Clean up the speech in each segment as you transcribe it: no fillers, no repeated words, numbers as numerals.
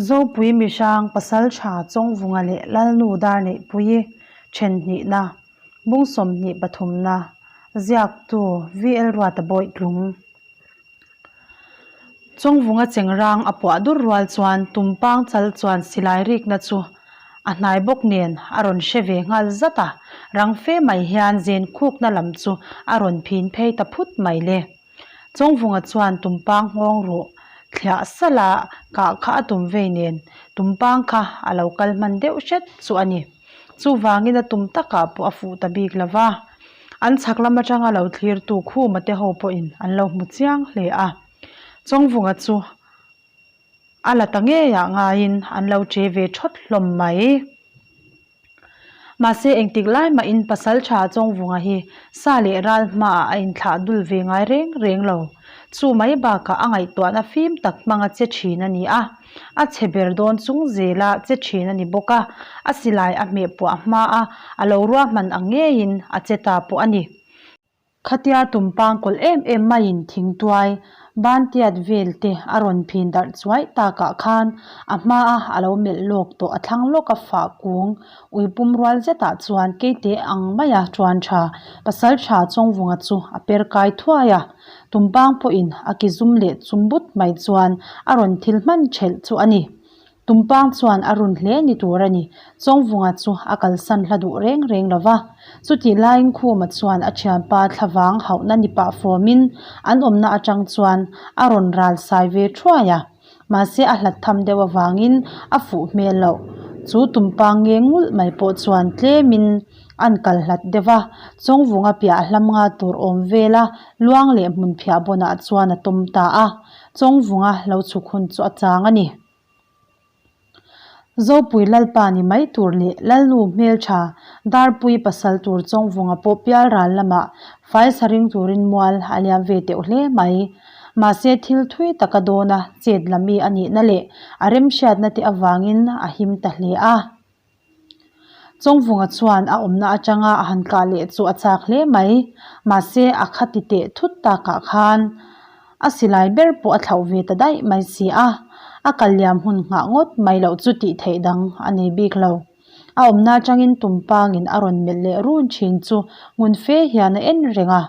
Zopui Mihrang Pasaltha Chawngvunga leh Lalnu Darneihpuii then hnihna, Bung 23 na, Ziaktu VL Ruata Bawitlung. Chawngvunga chengrang a puah dur rual chuan Tumpang chal chuan silai rikna chu a hnai bawk nen a rawn hre ve nghal zat a, rang fe mai hian zen khukna lam chu a rawn phin phei ta phut mai le. Chawngvunga chuan Tumpang nghawng ruh thliah salh a kah kha a tum vei nen Tumpang kha a lo kal hman deuh hret chu a ni. Chuvangin a tum takah pawh a fuh ta bik lo va, an chhak lam atanga lo thlirtu Khuma te ho pawhin an lo hmu chiang hle a. Chawngvunga chu a la ta ngeiah ngaiin an lo che ve thawt hlawm mai. Mahse engtik lai mahin Pasaltha Chawngvunga hi sa leh ral hmaah a inthlah dul ve ngai reng reng lo. Chu mai bakah a ngaihtuahna fim tak hmanga che thin a ni a. A chhe ber dawn chung zela che thin a ni bawk a, a silai a hmeh puah hma a, a lo ruahman ang ngeiin a che ta pawh a ni. Khatia tumpang kawlh em em maiin thingtuai ban tiat vel te a rawn phin darh chuai takah khan a hmaa a lo melh lawk tawh a thlang lawk a fah kung ui pum rual zetah chuan keite ang maia tuan tha pasal tha Chawngvunga chu a per kai thuai a, tumpang pawhin a ki zum leh chum but mai chuan a rawn thil hman thelh chu a ni. Tumpang chuan a run hle ni tur a ni. Chawngvunga chu a kalsan hla duh reng reng lo va. Chutih laiin Khuma chuan a thianpa thlavang hauhna ni pah fawmin an awmna atang chuan a rawn ral sai ve thuai a. Mahse a hlat tham deuh avangin a fuh hmel loh. Chu tumpang nge ngulh mai pawh chuan tlemin an kal hlat deuh a. Chawngvunga piah hlam nga tur awm vela luang leh hmun phiah bawnah chuan a tawm ta a. Chawngvunga lo chhuk hun chu a chang a ni. Zopui Lalpa ni mai tur leh Lalnu hmeltha Darpui pasal tur Chawngvunga pawh pialral lamah fai sa ring turin mual a liam ve teuh hle mai. Mahse thil thui taka dawna chet la mi a nihna leh a remhriatna te avangin a him ta hle a. Chawngvunga chuan a awmna atanga a han kah leh chu a chak hle mai. Mahse a khati teh thut takah khan a silai ber pawh a thlauh ve ta daih mai si a, a kal liam hun nghah ngawt mai loh chu tih theih dang a nei bik lo. A awmna atangin tumpangin a rawn melh leh run thin chu ngun fe hian a en reng a.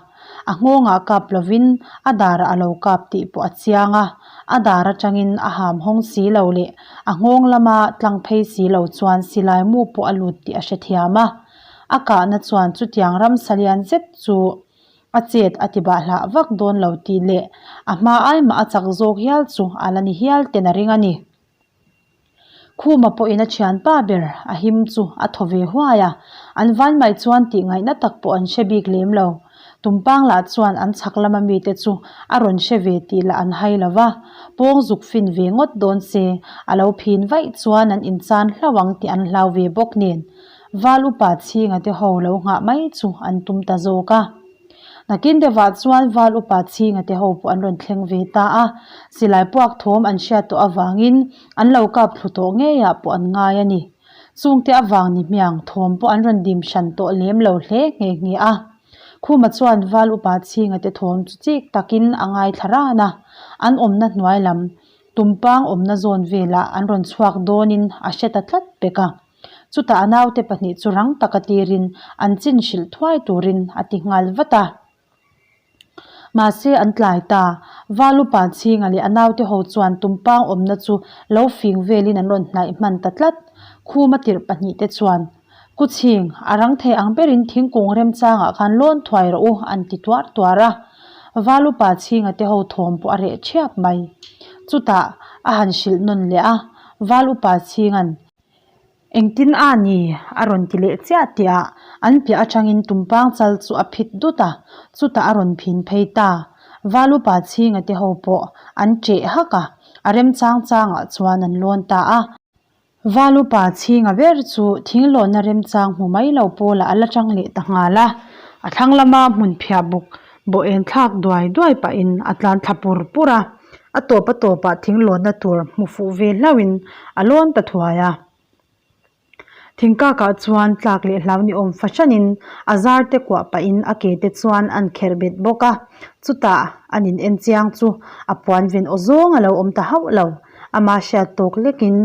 A nghawngah kap lovin a darah a lo kap tih pawh a chiang a, a dar atangin a ham hawng si lo leh a nghawng lama tlang phei si lo chuan silai mu pawh a lut tih a hrethiam a. A kahna chuan chutiang ramsa lian zet chu a chet a ti bahlah vak dawn lo tih leh a hma ai mah a chak zawk hial chu a la ni hial ten a ring a ni. Khuma pawhin a thianpa ber a him chu a thaw ve huai a, an van mai chuan tih ngaihna tak pawh an hre bik lem lo. Tumpang lah chuan an chhak lama mite chu a rawn hre ve tih lah an hai lo va, pawng zuk fin ve ngawt dawn se a lo phin vaih chuan an inchan hlauh ang tih an hlau ve bawk nen Val upa chhinga te ho lo nghah mai chu an tum ta zawk a. Nakin deuhah chuan Val upa chhinga te ho pawh an rawn thleng ve ta a, silai puak thawm an hriat tawh avangin an lo kap thlu tawh ngeiah pawh an ngai a ni. Chungte avang ni hmiang thawm pawh an rawn dim hran tawh lem lo hle nghe nghe a. Khuma chuan Val upa chhinga te thawm chu chik takin a ngaithla ran a, an awmna hnuai lam tumpang awmna zawn velah an rawn chhuak dawnin a hre ta tlat pek a. Chutah a naute pahnih chu rang taka tirin an chin hrilh thuai turin a ti nghal vat a. Mahse an tlai ta. Valupa chhinga leh a naute ho chuan tumpang awmna chu lo fing velin an rawn hnaih hman ta tlat. Khuma tirh pahnihte chuan, Ku chhing, a rang thei ang berin thingkung remchangah khan lawn thuai rawh u an ti tuar tuar a. Valupa chhinga te ho thawm pawh a reh thiap mai. Chutah a han hrilh nawn leh a, Valupa chhinga'n, Engtin a ni? a rawn ti leh chiah tih ah an piah atangin tumpang chal chu a phit dut a, chutah a rawn phin phei ta. Valupa chhinga te ho pawh an ṭeh hak a, a remchang changah chuan an lawn ta a. Valupa chhinga ber chu thinglawnna remchang hmu mai lo pawlah a la chang leh ta nghal a, a thlang lama hmun phiah buk bawh en thlak duai duai pahin a tlan thla pur pur a. A tawp a tawpah thinglawnna tur hmu fuh ve hlauhin a lawn ta thuai a. Thingkakah chuan tlak leh hlau ni awm fahranin a zar te kuah pahin a ke te chuan an kherh bet bawk a. Chutah an in en chiang chu a puan ven aw zawng a lo awm ta hauh lo. Ama hriat tawk lekin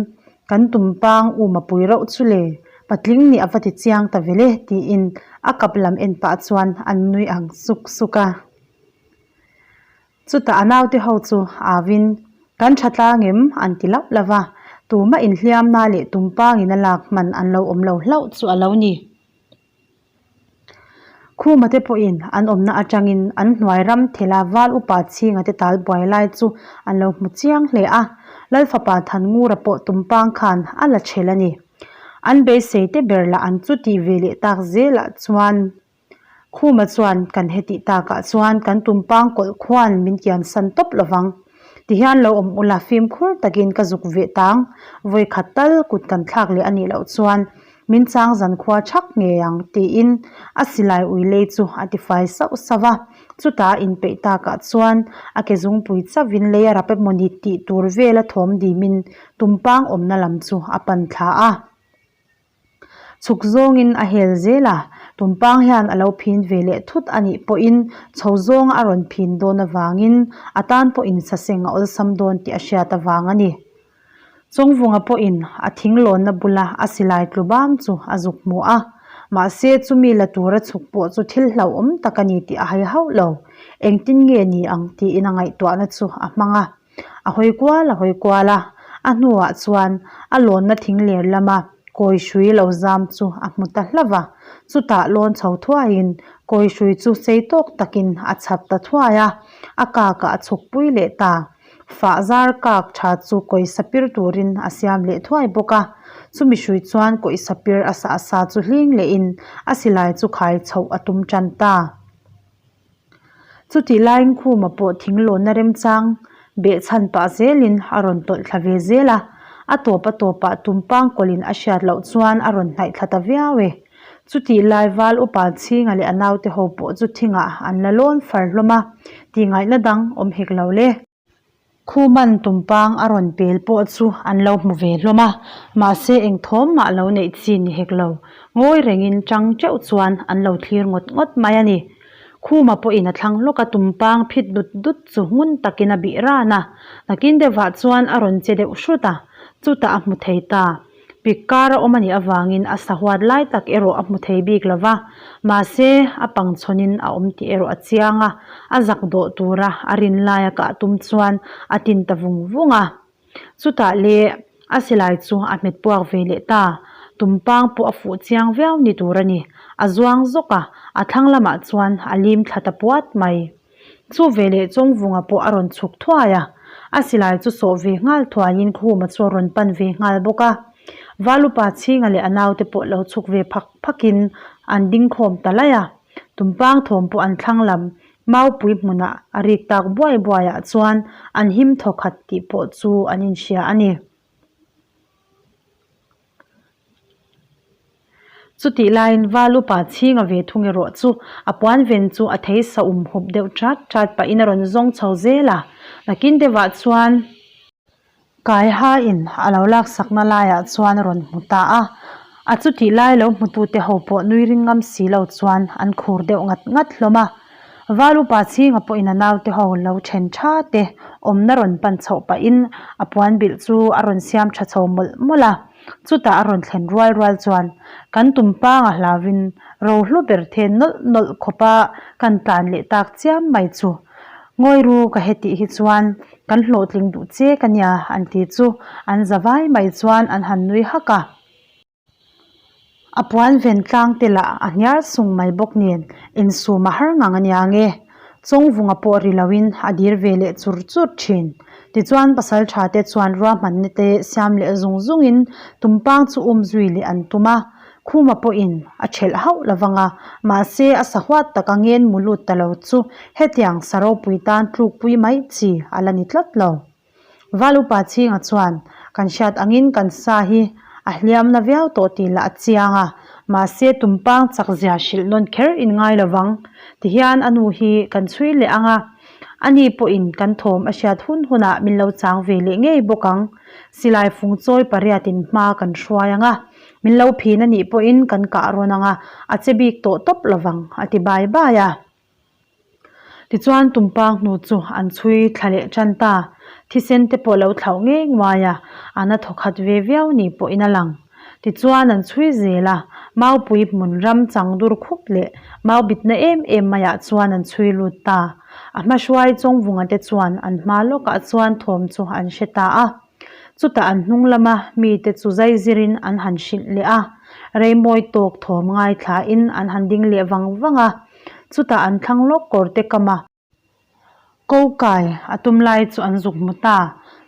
kan tumpang uma pui reuh chu le, patling nih a va ti chiang ta vel e tiin a kap lam en pah chuan an nui ang suk suk a. Chutah a naute ho chu auin kan tha tlang em an ti lauh lauh va, tumah inhliamna leh tumpangin a lak hman an lo awm lo hlauh chu a lo ni. Khuma te pawhin an awmna atangin an hnuai ram thela val upa chhinga te tal buai lai chu an lo hmu chiang hle a, Lalfapa Thanngura pawh tumpang khan a la chhel a ni. An beisei te ber lah an chu tih ve leh tak zelah chuan Khuma chuan kan hetih takah chuan kan tumpang kawlh khuan min kian san tawp lovang. Tihian lo awm ula fimkhur takin ka zuk veh tang, vawi khat tal kut kan thlak leh a nih loh chuan min chang zan khua thak ngei ang tiin a silai ui lei chu a tifai sauh sauh a. Chutah inpeih takah chuan a ke zungpui chauhin lei a rap emawni tih tur vela thawm dimin tumpang awmna lam chu a pan thla a. Chhuk zawngin a hel zel a, tumpang hian a lo phin ve leh thut a nih pawhin chho zawnga a rawn phin dawn avangin a tan pawhin saseng a awlsam dawn tih a hriat avang a ni. Chawngvunga pawhin a thing lawnna bula a silai tlu bam chu a zuk hmu a, mahse chumi la tura chhuk pawh chu thil hlauhawm tak a ni tih a hai hauh lo. Engtin nge ni ang tiin a ngaihtuahna chu a hmang a. A hawi kual a hawi kual a, a hnuah chuan a lawnna thing ler lama kawi hrui lo zam chu a hmu ta hlauh va. Chutah lawn chho thuaiin kawi hrui chu sei tawk takin a chhat ta thuai a, a kakah a chhuk pui leh ta. Fah zar kak tha chu kawi sapir turin a siam leh thuai bawk a. Chumi hrui chuan kawi sapir a sah sa chu hling lehin a silai chu khai chhoh a tum tan ta. Chutih laiin Khuma pawh thing lawnna remchang behchhan pah zelin a rawn tawlh thla ve zel a, a tawp a tawpah tumpang kawlhin a hriat loh chuan a rawn hnaih thla ta viau e. Chutih lai val upa Chhinga leh a naute ho pawh chu thingah an la lawn far hlawm a, tihngaihna dang awm hek lo le. Khuman tumpang a rawn pel pawh chu an lo hmu ve hlawm a, mahse eng thawm mah lo neih chi ni hek lo. Ngawi rengin chang teuh chuan an lo thlir ngawt ngawt mai a ni. Khuma pawhin a thlang lawk a tumpang phit dut dut chu ngun takin a bih ran a, nakin deuhah chuan a rawn che deuh hrut a, chutah a hmu thei ta. Pik kar a awm a nih avangin a sahuat lai tak erawh a hmu thei bik lo va, mahse a pangchhawnin a awm tih erawh a chiang a, a zak dawh tura a rin laia kah tum chuan a tin ta vung vung a. Chutah le a silai chu a hmet puak ve leh ta, tumpang pawh a fuh chiang viau ni tur a ni, a zuang zawk a, a thlang lamah chuan a lim thla ta puat mai. Chu veleh Chawngvunga pawh a rawn chhuk thuai a, a silai chu sawh ve nghal thuaiin Khuma chu a rawn pan ve nghal bawk a. Valupa Chhinga leh a naute pawh lo chhuk ve phak phakin an ding khawm ta laih a. Tumpang thawm pawh an thlang lam Maupui hmunah a rik tak buai buaiah chuan an him thawkhat tih pawh chu an inhria a ni. Chutih laiin Val upa chhinga ve thung erawh chu a puan ven chu a thei sa um hup deuh chat chat pahin a rawn zawng chho zel a. Nakin deuhah chuan Kaihain a lo laksakna laiah chuan a rawn hmu ta a. A chutih lai lo hmutute ho pawh nui ring ngam si lo chuan an khur deuh ngat ngat hlawm a. Val upa chhinga pawhin a naute ho lo then tha te awmna rawn pan chhoh pahin a puan bilh chu a rawn siam tha chho mawlh mawlh a. Chutah a rawn thlen rual rual chuan kan tumpanga hlauvin rohlu ber then nawlh nawlh khawpa kan tlan leh tak chiam mai chu. Ngawi ru ka hetih hi chuan kan hlawhtling duh che ka nia an ti chu an za vai mai chuan an han nui hak a. A puan ven tlang te lah a hnial sung mai bawk nen insum a har ngang a nia nge. Chawngvunga pawh ri loin a dir ve leh chur chur thin. Tichuan pasal tha te chuan ruahmanna te siam leh zung zungin tumpang chu um zui leh an tum a. Khuma pawhin a thelh hauh lo vang a, mahse a sahuat taka ngen mu lut ta lo chu hetiang sa ropui tan tlukpui mai chi a la ni tlat lo. Val upa chhinga chuan kan hriat angin kan sa hi a hliam na viau tawh tih lah a chiang a, mahse tumpang chak zia hrilh nawn kher in ngai lo vang. Tihian a nu hi kan chhui leh ang a, ani pawhin kan thawm a hriat hun hunah min lo chang ve leh ngei bawk ang. Silai fung chawi pariatin hma kan hruai ang a, min lo phin a nih pawhin kan kah rawn ang a, a che bik tawh tawp lo vang a ti bai bai a. Tichuan tumpang hnu chu an chhui thla leh tan ta. Thisen te pawh a lo thlauh ngei nguai a, a na thawkhat ve viau ni pawhin a lang. Tichuan an chhui zel a, Maupui hmun ram chang dur khup leh mau bitna em em maiah chuan an chhui lut ta. A hmahruai Chawngvunga te chuan an hma lawkah chuan thawm chu an hre ta a. Chutah an hnung lama mite chu zaizirin an han hrilh leh a, reimawi tawk thawm ngaithlain an han ding leh vang vang a. Chutah an thlang lawk kawr te kam a. Ko kai a tum lai chu an zuk hmu ta.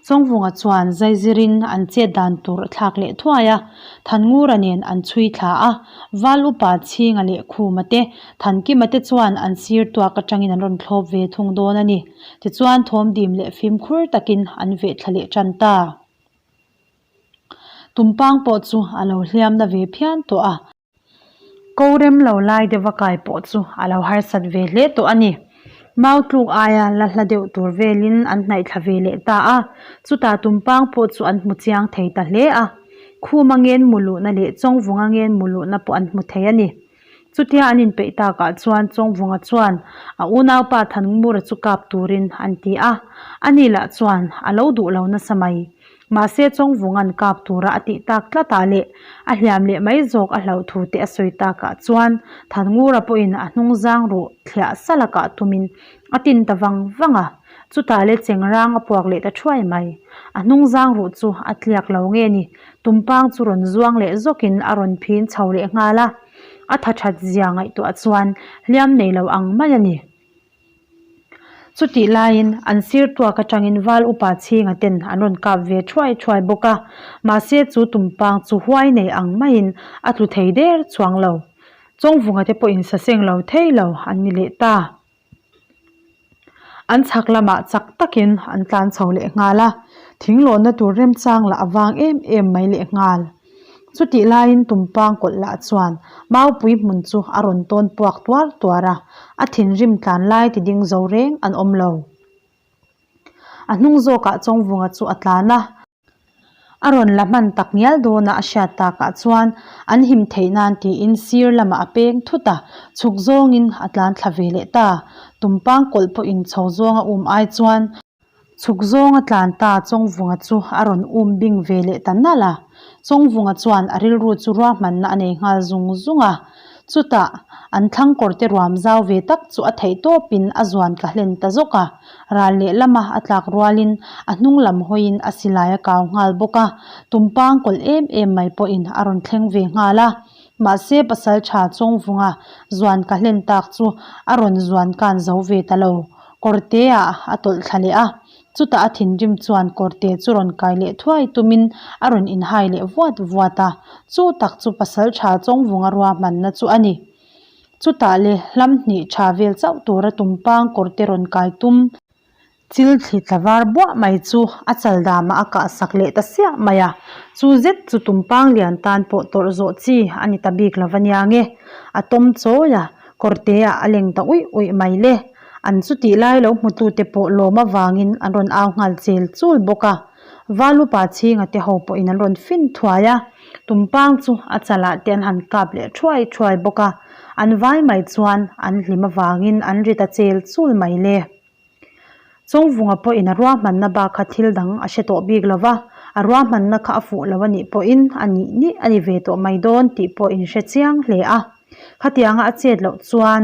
Chawngvunga chuan zaizirin an chet dan tur a thlak leh thuai a, Thanngura nen an chhui thla a, Val upa Chhinga leh Khuma te, Thankima te chuan an sir tuak atangin an rawn thlawp ve thung dawn a ni. Tichuan thawmdim leh fimkhur takin an veh thla leh tan ta. Tumpang pawh chu a lo hliam na ve phian tawh a. Ko rem lo lai deuha kai pawh chu a lo harsat ve hle tawh a ni. Mau tluk aia la hla deuh tur velin an hnaih thla ve leh ta a, chutah tumpang pawh chu an hmu chiang thei ta hle a. Khuma ngen mu luhna leh Chawngvunga ngen mu luhna pawh an hmu thei a ni. Chutia an inpeih takah chuan Chawngvunga chuan a unaupa Thanngmura chu kap turin an ti a, ani lah chuan a lo duh lo nasa mai. Mahse Chawngvunga'n kap tura a tih tak tlatah leh a hliam leh mai zawk a hlauh thu te a sawi takah chuan Thanngura pawhin a hnung zang ruh thliah salh a kah tumin a tin ta vang vang a, chutah le chengrang a puak leh ta thuai mai. A hnung zang ruh chu a tliak lo nge ni Tumpang chu rawn zuang leh zawkin a rawn phin chho leh nghal a, a tha that zia ngaihtuah chuan hliam nei lo ang mai a ni. Chutih laiin an sir tuak atangin val upa chhinga ten an rawn kap ve thuai thuai bawk a, mahse chu tumpang chu huai nei ang maiin a tlu thei der chuang lo. Chawngvunga te pawhin saseng lo thei lo an ni leh ta. An chhak lamah chak takin an tlan chho leh nghal a, thing lawnna tur remchang lah a vang em em mai leh nghal. Chutih laiin tumpang kawlh lah chuan maupui hmun chu a rawn tawn puak tuar tuar a, a thinrim tlan lai ti ding zo reng an awm lo. A hnung zawkah Chawngvunga chu a tlan a. A rawn la hman tak ngial dawna a hriat takah chuan an him theih nan tiin sir lamah a peng thut a, chhuk zawngin a tlan thla ve leh ta. Tumpang kawlh pawhin chho zawnga um ai chuan chhuk zawnga tlan ta Chawngvunga chu a rawn um bing ve leh ta nalh a. Chawngvunga chuan a rilru chu ruahmanna a nei nghal zung zung a. Chutah, an thlang kawrte ruam zau ve tak chu a theih tawpin a zuan ka hlen ta zawk a. Ral lehlama a tlak rualin a hnung lam hawiin a silai a kau nghal bawk a, tumpang kawlh em em mai pawhin a rawn thleng ve nghal a. Mahse, Pasaltha Chawngvunga zuan ka hlen tak chu a rawn zuan kan zo ve ta lo. Kawrteah a tawlh thla leh a, chutah a thinrim chuan kawrte chu rawn kai leh thuai tumin a rawn inhai leh vuat vuat a, chu tak chu Pasaltha Chawngvunga ruahmanna chu a ni. Chutah le hlam hnih tha vel chauh tura tumpang kawr te rawn kai tum. Chil thli tla var buah mai chu a chal damah a kah sak leh ta siah mai a, chu zet chu tumpang lian tan pawh tawrh zawh chi a ni ta bik lo va nia nge. A tawm chawi a, kawr te ah a leng ta uih uih mai le. An chutih lai lo hmutute pawh lawm avangin an rawn au nghal chel chul bawk a. Valupa chhinga te ho pawhin an rawn fin thuai a, tumpang chu a chalah te an han kap leh thuai thuai bawk a, an vai mai chuan an hlim avangin an ri ta chel chul mai le. Chawngvunga pawhin a ruahmanna bak kha thil dang a hre tawh bik lo va, a ruahmanna kha a fuh lo a nih pawhin a nih nih a ni ve tawh mai dawn tih pawh in hre chiang hle a, khatianga a chet loh chuan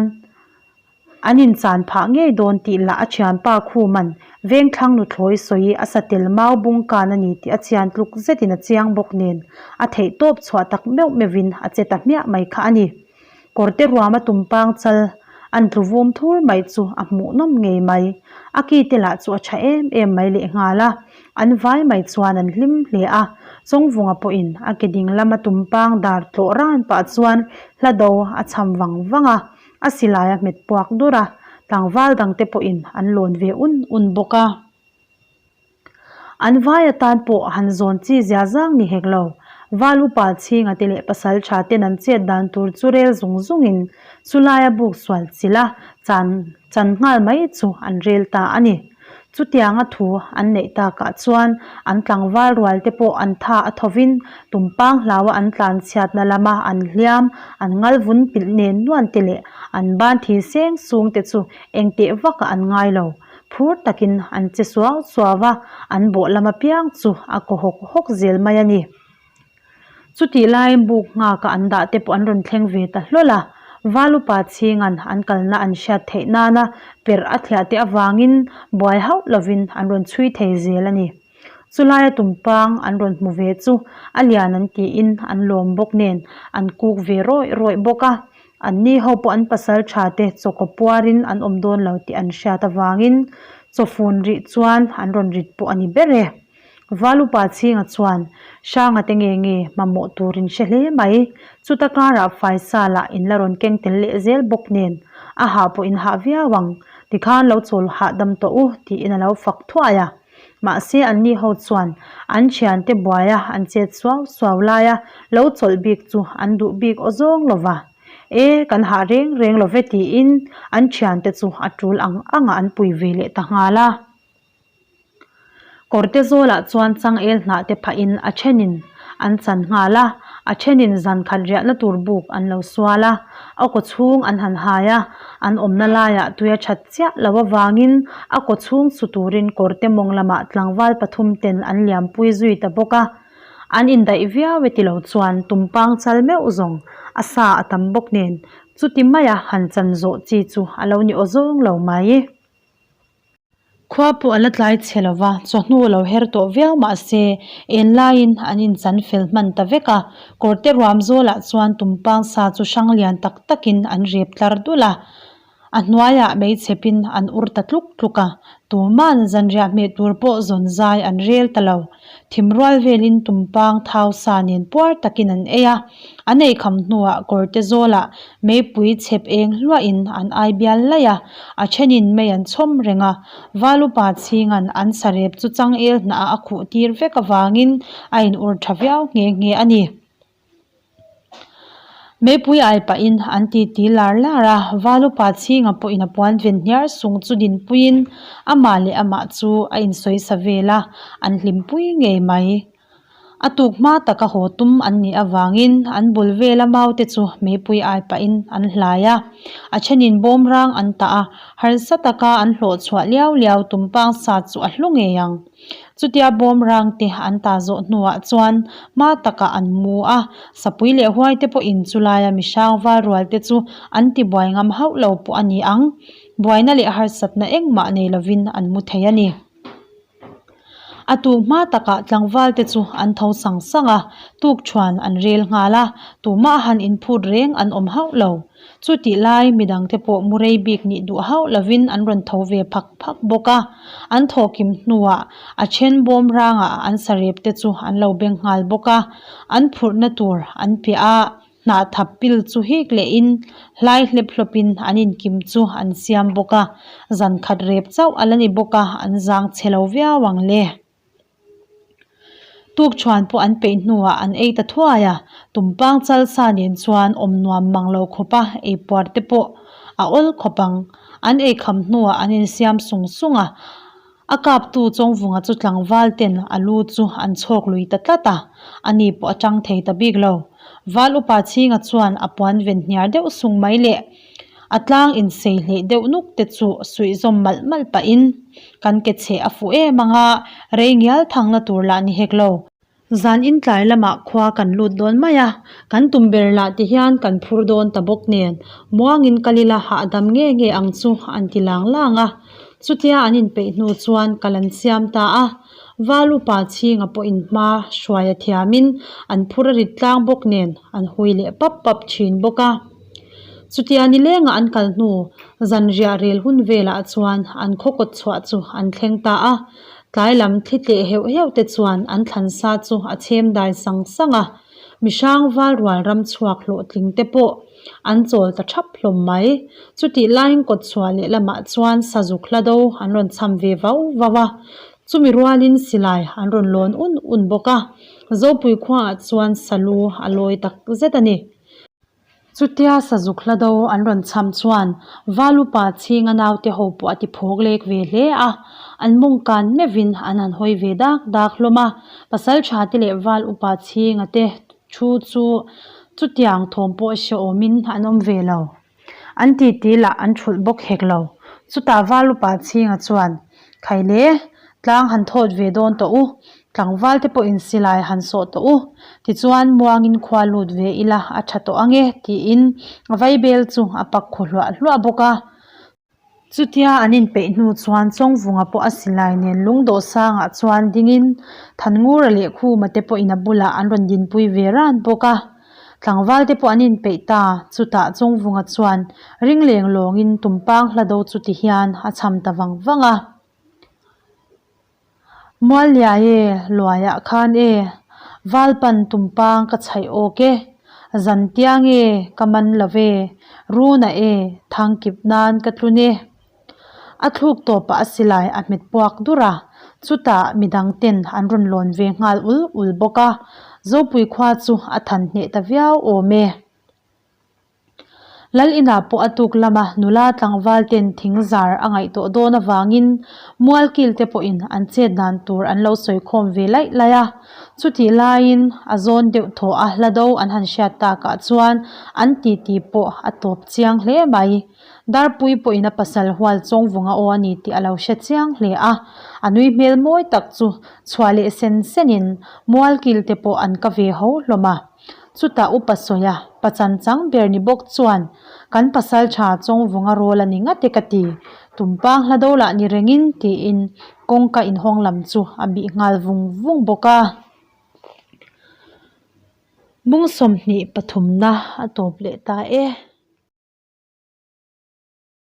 An inchan phah ngei dawn tih lah a thianpa Khuman vengthlang nuthlawi sawi a satel mau bung kan a ni tih a chian tluk zetin a chiang bawk nen a theih tawp chhuah tak meuh meuhin a che ta hmiah mai kha a ni. Kawrte ruama tumpang chal an tlu vum thur mai chu a hmuh nawm ngei mai. A ki te lah chu a tha em em mai lehnghal a, an vai mai chuan an hlim hle a. Chawngvunga pawhin a ke ding lama tumpang dar tlawh ran pah chuan hla do a cham vang vang a. A silai a hmet puak dur a, tlangval dangte pawhin an lawn ve un un bawk a. An vai atan pawh han zawn chi zia zang ni hek lo. Val upa chhinga te leh pasal tha ten an chet dan tur chu rel zung zungin chulaia buk sual chilh a chan chan nghal mai chu an rel ta a ni. Chutianga thu an neih takah chuan an tlangval rual te pawh an tha a thovin tumpang hlaua an tlan chhiatna lama an hliam, an ngal vun pilh nen nuan te leh an ban thi seng sung te chu engteh vakah an ngai lo. Phur takin an che suau suau a, an bawh lam apiang chu a kaw hawk hawk zel mai a ni. Chutih laiin buk nghaka an dah te pawh an rawn thleng ve ta hlawl a, Valupa chhingan an kalna an hriat theih nana perh a thliah te avangin buai hauh lovin an rawn chhui thei zel a ni. Chulaia tumpang an rawn hmu ve chu a lian an tiin an lawm bawk nen an kuk ve rawih rawih bawk a, anni ho pawh an pasal tha te chawkaw puarin an awm dawn lo tih an hriat avangin chawfun rih chuan an rawn rit pawh a ni ber e. Valupa chhinga chuan Hranga te nge nge mamawh tur in hre hle mai, chuta karah faisa lah in la rawn keng tel leh zel bawk nen a hah pawh in hah viau ang, tikhan lo chawl hahdam tawh u tiin a lo fak thuai a. Mahse anni ho chuan an thiante buaia an chet suau suau laia lo chawlh bik chu an duh bik aw zawng lo va. E, kan hah reng reng lo ve tiin an thiante chu a tul ang anga an pui ve leh ta nghal a. Kawrte zawlah chuan changel hnah te phahin a thenin an chan nghal a, a thenin zan khat riahna tur buk an lo sual a, a kaw chhung an han hai a, an awmna laiah tui a that chiah lo avangin a kaw chhung su turin kawrte mawng lamah tlangval pathum ten an liampui zui ta bawk a, an indaih viau e tilo chuan tumpang chal meuh zawng a sa a tam bawk nen chuti maia han chan zawh chi chu a lo ni awzawng lo mai. Khua pawh a la tlai chhe lo va, chawhnu a lo her tawh viau mah se, en laiin an inchan fel hman ta vek a. Kawrte ruam zawlah chuan tumpang sa chu hrang lian tak takin an rep tlar dul a, a hnuaiah meichhepin an ur ta tluk tluk a, tuman zanriah hmeh tur pawh zawn zai an rel ta lo. Thim rual velin tumpang thau sa nen puar takin an ei a, an eikham hnuah kawrte zawlah meipui chhep eng hluahin an ai bial laih a, a thenin mei an chhawm reng a, Valupa chhingan an sarep chu changel hnah a khuh tir vek avangin a in ur tha viau nghe nghe a ni. Meipui ai pahin an titi lar lar a, Valupa chhinga pawhin a puan ven hniar sung chu dinpuiin amah leh amah chu a insawi sa vel a, an hlimpui ngei mai. A tuk hma taka haw tum an nih avangin an bul vela maute chu meipui ai pahin an hlai a, a thenin bawmrang an tah a, harsa taka an hlawh chhuah liau liau tumpang sa chu a hlu ngei ang. Chutia bawmrang te an ta zawh hnuah chuan hma takah an mu a, sapui leh huai te pawhin chulaia mihrang val rual te chu an ti buai ngam hauh lo pawh a ni ang. Buaina leh harsatna engmah nei lovin an mu thei a ni. A tuk hma takah tlangval te chu an tho sang sang a, tukṭhuan an rel nghal a, tumah han inphut reng an awm hauh lo. Chutih lai midangte pawh mu rei bik nih duh hauh lovin an rawn tho ve phak phak bawk a, an thawh kim hnuah a then bawm rangah an sarep te chu an lo beng nghal bawk a, an phurhna tur an piah a, hnah thap pil chu hik lehin hlai hlep hlawpin an inkim chu an siam bawk a, zan khat rep chauh a la ni bawk a, an zang chhe lo viau ang le. Tukṭhuan pawh an peih hnuah an ei ta thuai a, tumpang chal sa nen chuan awm nuam mang lo khawp a, ei puar te pawh a awl khawp ang. An ei kham hnuah an insiam sung sung a, a kaptu Chawngvunga chu tlangval ten a lu chu an chhawk lui ta tlat a, ani pawh a tang thei ta bik lo. Val upa chhinga chuan a puan ven hniar deuh sung mai leh A tlang insei hleih deuh nuk te chu suih zawm malh malh pahin kan ke chheh a fuh em ang a, rei ngial thangna tur lah ni hek lo. Zan in tlai lamah khua kan lut dawn mai a, kan tum ber lah ti hian kan phur dawn ta bawk nen muangin kal ila hahdam nge nge ang chu an ti lang lang a. Chutia an inpeih hnu chuan kal an siam ta a, Val upa chhinga pawhin hma hruai a thiamin an phur a rit tlang bawk nen an hui leh pap pap thin bawk a. Chutia nilengah an kal hnu zanriah rel hun velah chuan an khaw kawt chhuah chu an thleng ta a, tlai lam thli tleh heuh heuh te chuan an thlan sa chu a chhem dai sang sang a, mihrang val rual ram chhuak hlawhtling te pawh an chawl ta thap hlawm mai. Chutih laiin kawt chhuah leh lamah chuan sazuk hla do an rawn cham ve vau vau a, chumi rualin silai an rawn lawn un un bawk a, Zopui khuaah chuan salu a lawi tak zet a ni. Chutia sazuk hla do an rawn cham chuan Valupa chhinga naute ho pawh a ti phawk lek ve hle a, an mawng kan meuhin an han hawi ve dak dak hlawm a, Pasaltha te leh Val upa chhinga te thu chu chutiang thawm pawh hre awmin an awm ve lo. An titi lah an thulh bawk hek lo. Chutah Valupa chhinga chuan, Khaile, tlang han thawt ve dawn tawh u, tlangval te pawhin silai han sawh tawh u, tichuan muangin khua lut ve ila a tha tawh ange tiin a vaibel chu a pak khu hluah hluah bawk a. Chutia an inpeih hnu chuan Chawngvunga pawh a silai nen lungdawh sangah chuan dingin Thanngura leh Khuma te pawhin a bulah an rawn dinpui ve ran bawk a. Tlangval te pawh an inpeih ta, chutah Chawngvunga chuan ring leng lawngin tumpang hla do chu ti hian a cham ta vang vang a. Mualliai e, luaiah khan e, Valpan tumpang ka chhaih awk e, Zantiang e, ka man lo ve, Runa e, thangkip nan ka tlun e. A thluk tawpah a silai a hmet puak dur a, chutah midang ten an rawn lawn ve nghal ul ul bawk a, Zopui khua chu a than hneh ta viau awm e. Lal inah pawh a tuk lama nula tlangval ten thing zar a ngaih tawh dawn avangin mualkil te pawhin an chet dan tur an lo sawi khawm ve laih laih a. Chutih laiin a zawn deuh thaw a hla do an han hriat takah chuan an titi pawh a tawp chiang hle mai. Darpui pawhin a pasal hual Chawngvunga aw a ni tih a lo hre chiang hle a, a nui hmel mawi tak chu chhuah leh sen senin mualkil te pawh an ka ve ho hlawm a. Chutah upa sawia pachan chang ber ni bawk chuan kan pasal tha Chawngvunga rawl a ni ngat e ka ti, tumpang hla do lah ni rengin tiin kawngka inhawng lam chu a bih nghal vung vung bawk a. Bung 23 na a tawp leh ta e.